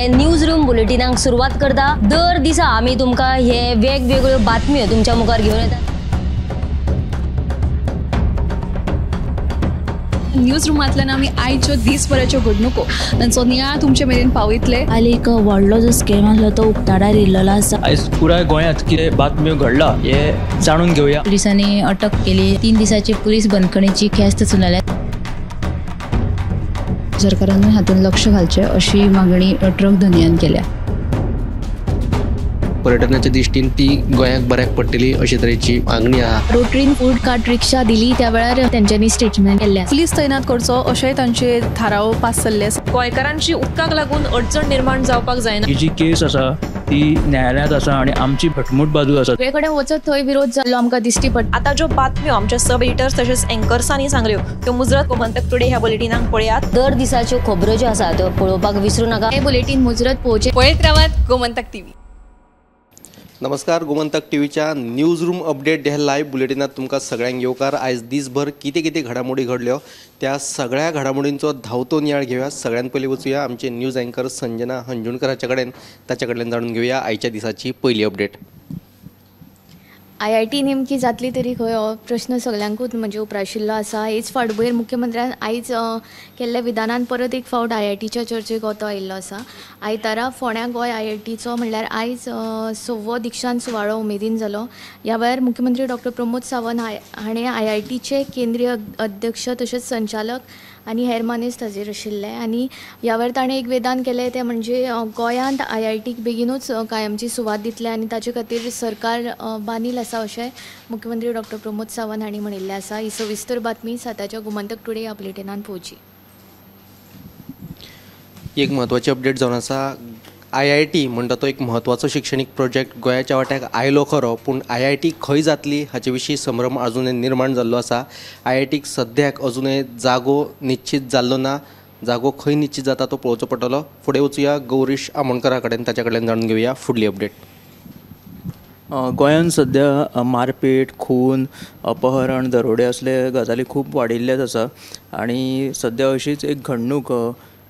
News room बुलेटिनाक सुरवात करता. दर दिसा आमी तुमकां हे वेगवेगळ्यो बातम्यो तुमच्या मुखार घेवन येतात. न्यूज रुमांतल्यान आमी आयच्यो दीसभराच्यो घडणुको तांचो नियाळ तुमचे मेरेन पावयतले. आनी एक व्हडलो जो स्कॅम आसलो तो उक्ताडार येयल्लो आसा. आयज पुराय गोंयांत कितें बातम्यो घडला हे जाणून घेवया. पुलिसांनी अटक केली. 3 दिसाची पुलीस बंदखणीची ख्यास्त सुनायल्या. सरकारान हातूंत लक्ष घालचें अशी मागणी ट्रक धनयान केल्या. पर्यटनाच्या दृष्टीन ती गोंयाक बऱ्याक पडटली अशे तरेची मागणी आहा. रोटरीन फूड कार्ट रिक्षा दिली त्या वेळार तेंच्यांनी स्टेटमेंट केल्लें. पुलीस तैनात करचो अशेंय तांचे थाराव पास जाल्ले आसा. गोंयकारांची उदकाक लागून अडचण निर्माण जावपाक जायना. ही जी केस आसा ती न्यायालयांत आसा आनी आमची घटमूट बाजू आसा. सगळे कडेन वचत थंय विरोध जाल्लो आमकां दिश्टी पडटा. आतां ज्यो बातम्यो आमच्या सब एडिटर्स तशेंच एंकर्सांनी सांगल्यो त्यो मुजरत गोमंतक टुडे ह्या बुलेटिनाक पळयात. दर दिसाच्यो खबरो ज्यो आसा त्यो पळोवपाक विसरू नाका. हे बुलेटीन मुजरत पळोवचें. पळयत रावात गोमंतक टीव्ही. नमस्कार, गोमंतक टीव्हीच्या न्यूज रूम अपडेट ह्या लायव्ह बुलेटिनात तुमकां सगळ्यांक येवकार. आयज दीसभर कितें कितें घडामोडी घडल्यो त्या सगळ्या घडामोडींचो धांवतो नियाळ घेवया. सगळ्यान पयलीं वचुया आमचे न्यूज अँकर संजना हंजुणकर कडेन, ताच्या कडल्यान जाणून घेवया आयच्या दिसाची पयली अपडेट. IIT नेमकी जातली तरी खंय हो प्रश्न सगल्यांकूच म्हणजे उप्राशिल्लो आसा. हेच फाटभुंयेर मुख्यमंत्र्यान आयज केल्ल्या विधानान परत एक फावट IITच्या चर्चेक ओतो आयिल्लो आसा. आयतारा फोंड्या गोंय IITचो म्हणल्यार आयज 6वो दीक्षांत सुवाळो उमेदीन जालो. ह्या वेळार मुख्यमंत्री डॉक्टर प्रमोद सावंत हाणें IITचे केंद्रीय अध्यक्ष तशेंच संचालक आनी हेर मानेस्त हाजीर आशिल्ले. आनी ह्या वेळार ताणें एक विधान केलें तें म्हणजे गोंयांत IITक बेगीनूच कायमची सुवात दितले आनी ताचे खातीर सरकार बांदील आसा अशें मुख्यमंत्री डॉक्टर प्रमोद सावंत हांणी म्हणिल्लें आसा. ही सविस्तर बातमी 7च्या गोमंतक टुडे ह्या बुलेटिनान पळोवची. एक म्हत्वाची अपडेट जावन आसा. IIT म्हणटा तो एक म्हत्वाचो शिक्षणीक प्रोजेक्ट गोंयाच्या वाट्याक आयलो खरो, पूण IIT खंय जातली हाचे विशीं संभ्रम अजुनय निर्माण जाल्लो आसा. IITक सद्याक अजुनय जागो निश्चीत जाल्लो ना. जागो खंय निश्चीत जाता तो पळोवचो पडटलो. फुडें वचुया गौरीश आमोणकरा कडेन, ताच्या कडल्यान जाणून घेवया फुडली अपडेट. गोंयांत सद्या मारपेट, खून, अपहरण, दरोडे असले गजाली खूब वाडिल्लेच आसा आनी सद्या अशीच एक घडणूक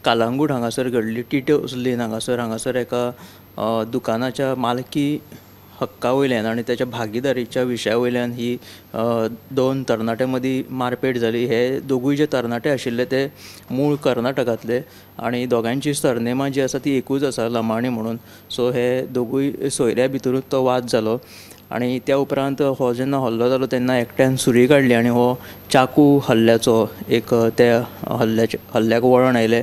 कालांगूट हांगासर घडली. टिटोस लेन हांगासर एका दुकानाच्या मालकी हक्का वयल्यान आनी त्याच्या भागीदारीच्या विशया वयल्यान ही 2 तरणाट्यां मदीं मारपेट जाली. हे दोगूय जे तरणाटे आशिल्ले ते मूळ कर्नाटकांतले आनी दोगांयची सरनेमां जी आसा ती एकूच आसा, लमाणी म्हणून. सो हे दोगूय सोयऱ्या भितरूच तो वाद जालो आनी त्या उपरांत हो जेन्ना हल्लो जालो तेन्ना एकट्यान सुरी काडली आनी हो चाकू हल्ल्याचो एक त्या हल्ल्याक वळण आयलें.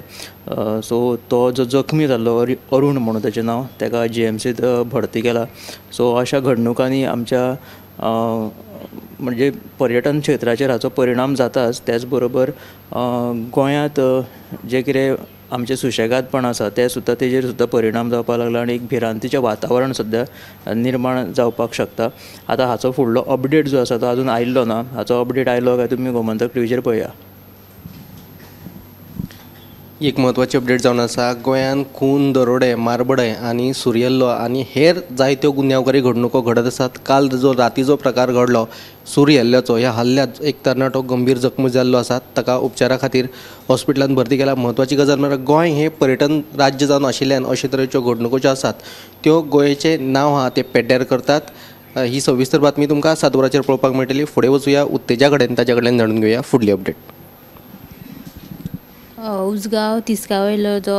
सो तो जो जखमी जाल्लो अरुण म्हणून ताचें नांव, ताका GMCत भरती केला. सो अशा घडणुकांनी आमच्या म्हणजे पर्यटन क्षेत्राचेर हाचो परिणाम जाताच, त्याच बरोबर गोंयांत जें कितें आमचें सुशेगादपण आसा तें सुद्दां तेजेर सुद्दां परिणाम जावपाक लागला आनी एक भिरांतीचें वातावरण सद्या निर्माण जावपाक शकता. आतां हाचो फुडलो अपडेट जो आसा तो आजून आयिल्लो ना. हाचो अपडेट आयलो काय तुमी गोमंतक टीव्हीचेर पळया. एक म्हत्वाची अपडेट जावन आसा. गोंयांत खून, दरोडे, मारबडय आनी सुरी हल्लो आनी हेर जायत्यो गुन्यांवकारी घडणुको घडत आसात. काल जो रातीचो प्रकार घडलो सुरी हल्ल्याचो, ह्या हल्ल्यांत एक तरणाटो गंभीर जखमी जाल्लो आसा. ताका उपचारा खातीर हॉस्पिटलांत भरती केला. म्हत्वाची गजाल म्हळ्यार गोंय हें पर्यटन राज्य जावन आशिल्ल्यान अशे तरेच्यो घडणुको ज्यो आसात त्यो गोंयचें नांव आहा तें पेड्ड्यार करतात. ही सविस्तर बातमी तुमकां 7 वरांचेर पळोवपाक मेळटली. फुडें वचुया उत्तेजा कडेन, ताच्या कडल्यान जाणून घेवया फुडली अपडेट. उसगांव तिस्का वयलो जो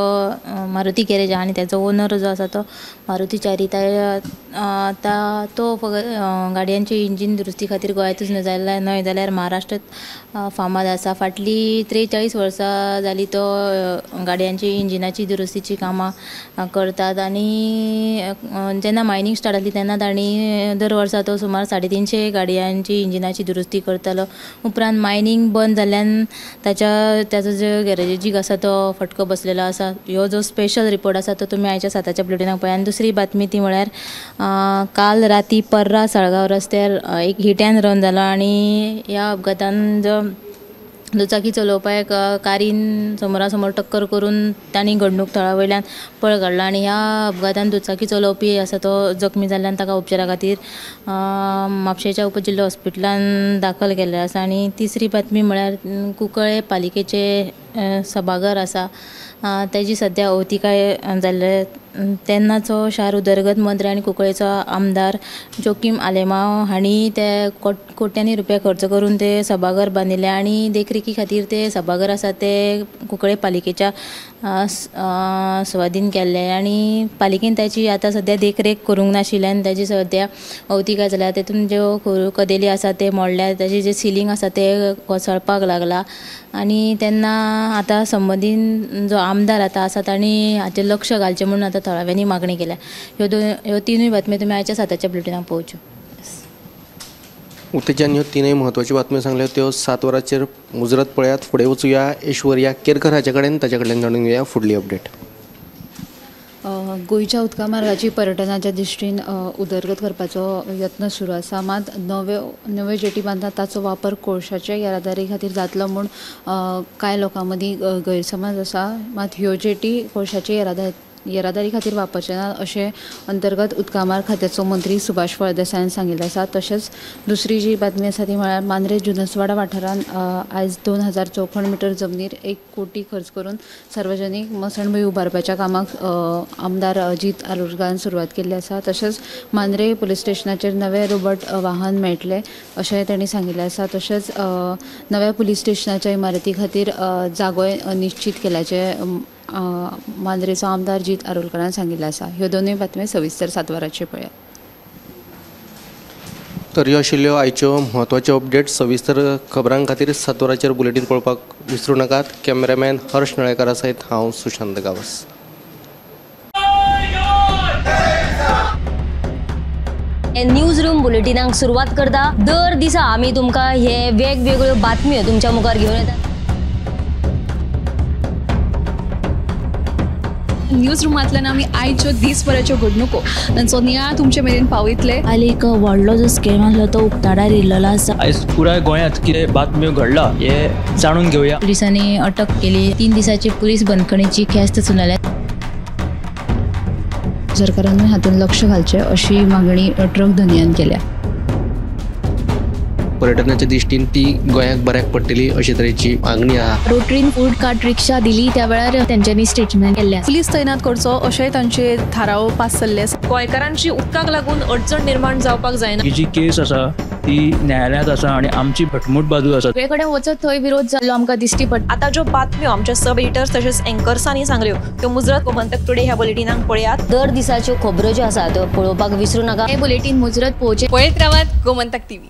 मारुती गॅरेज आनी त्याचो ओनर जो आसा तो मारुती चारी, तो फकत गाडयांचे इंजीन दुरुस्ती खातीर गोंयांतूच न्हय जाल्यार महाराष्ट्रांत फामाद आसा. फाटलीं 43 वर्सां जाली तो गाडयांची इंजिनाची दुरुस्तीची कामां करतात आनी जेन्ना मायनींग स्टार्ट जाली तेन्ना तांणी दर वर्सा तो सुमार 350 गाडयांची इंजिनाची दुरुस्ती करतालो. उपरांत मायनींग बंद जाल्ल्यान ताचो जो गॅरेजीक आसा तो फटको बसलेलो आसा. ह्यो जो स्पेशल रिपोर्ट आसा तो तुमी आयच्या 7च्या बुलेटिनाक पळया. आनी दुसरी बातमी ती म्हळ्यार काल राती पर्रा साळगांव रस्त्यार एक हिट अँड रन जालो आनी ह्या अपघातान जो दुचाकी चलोवपाक कारीन समोरासमोर टक्कर करून तांणी घडणूक थळा वयल्यान पळ काडलो आनी ह्या अपघातान दुचाकी चलोवपी आसा तो जखमी जाल्ल्यान ताका उपचारा खातीर म्हापशेच्या उपजिल्लो हॉस्पिटलान दाखल केल्लें आसा. आनी तिसरी बातमी म्हळ्यार कुंकळे पालिकेचे सभाघर आसा तेजी सद्या अवतिकाय जाल्ले. तेन्नाचो शार उदरगत मंत्री आनी कुंकळेचो आमदार जोकीम आलेमांव हांणी ते कोट्यांनी रुपया खर्च करून ते सभाघर बांदिल्ले आनी देखरेखी खातीर ते सभाघर आसा ते कुंकळे पालिकेच्या स्वाधीन केल्ले आनी पालिकेन ताची आतां सद्या देखरेख करूंक नाशिल्ल्यान ताची सद्या अवतिकाय जाल्या. तेतून ज्यो कदेली आसा ते मोडल्या, ताचें जें सिलींग आसा ते कोसळपाक लागला आनी तेन्ना आतां संबंदीत जो आमदार आतां आसा तांणी हाचेर लक्ष घालचें म्हणून आतां थळाव्यांनी मागणी केल्या. ह्यो तिनूय बातम्यो तुमी आयच्या 7च्या बुलेटिनाक पळोवच्यो. उत्तेजन ह्यो तिनूय म्हत्वाच्यो बातम्यो सांगल्यो त्यो 7 वरांचेर मुजरत पळयात. फुडें वचुया ऐश्वर्या केरकर हाचे कडेन, ताचे कडल्यान जाणून घेवया फुडली अपडेट. गोंयच्या उदका मार्गाची पर्यटनाच्या दृश्टीन उदरगत करपाचो यत्न सुरू आसा. मात नव्यो जेटी बांदतात ताचो वापर कोळशाच्या येरादारी खातीर जातलो म्हूण कांय लोकां मदीं गैरसमज आसा. मात ह्यो जेटी कोळशाचे येरादारी खातीर वापरचे ना अशें अंतर्गत उदकामार्ग खात्याचो मंत्री सुभाष फळदेसायान सांगिल्लें आसा. तशेंच दुसरी जी बातमी आसा ती म्हळ्यार मांद्रे जुनसवाडा वाठारांत आयज 2000 चौखण मिटर जमनीर 1 कोटी खर्च करून सार्वजनीक मसणभूंय उबारपाच्या कामाक आमदार अजीत आरोलकारान सुरवात केल्ली आसा. तशेंच मांद्रे पुलीस स्टेशनाचेर नवे रोबोट वाहन मेळटले अशें तांणी सांगिल्लें आसा. तशेंच नव्या पुलीस स्टेशनाच्या इमारती खातीर जागोय निश्चीत केल्याचें मांद्रेचो आमदार जीत आरोलकारान सांगिल्लें आसा. ह्यो दोनूय बातम्यो सविस्तर 7 वरांचेर पळयात. तर ह्यो आशिल्ल्यो आयच्यो म्हत्वाच्यो अपडेट. सविस्तर खबरां खातीर 7 वरांचेर बुलेटीन पळोवपाक विसरूं नाकात. कॅमेरामॅन हर्ष नळेकरा सयत हांव सुशांत गांवस. न्यूज रूम बुलेटिनाक सुरवात करता. दर दिसा आमी तुमकां हे वेगवेगळ्यो बातम्यो तुमच्या मुखार घेवन येतात. न्यूज रुमांतल्यान आमी आयच्यो दीसभराच्यो घडणुको तांचो नियाळ तुमचे मेरेन पावयतले. आनी एक व्हडलो जो स्कॅम आसलो तो उक्ताडार येयल्लो आसा. आयज पुराय गोंयांत कितें बातम्यो घडला हे जाणून घेवया. पुलिसांनी अटक केली. 3 दिसाची पुलीस बंदखणीची ख्यास्त सुनायल्या. सरकारान हातूंत लक्ष घालचें अशी मागणी ट्रक धनयान केल्या. पर्यटनाच्या दृश्टीन ती गोंयाक बऱ्याक पडटली अशे तरेची मागणी आहा. रोटरीन फूड कार्ट रिक्षा दिली त्या वेळार तेंच्यांनी स्टेटमेंट केल्लें. पुलीस तैनात करचो अशेंय तांचे थाराव पास जाल्ले आसा. गोंयकारांची उदकाक लागून अडचण निर्माण जावपाक जायना. ही जी केस आसा ती न्यायालयांत आसा आनी आमची घटमूट बाजू आसा. सगळे कडेन वचत थंय विरोध जाल्लो आमकां दिश्टी पडटा. आतां ज्यो बातम्यो आमच्या सब एडिटर्स तशेंच एंकर्सांनी सांगल्यो त्यो मुजरत गोमंतक टुडे ह्या बुलेटिनाक पळयात. दर दिसाच्यो खबरो ज्यो आसा त्यो पळोवपाक विसरूं नाका. हे बुलेटीन मुजरत पळोवचें. पळयत रावात गोमंतक टीव्ही.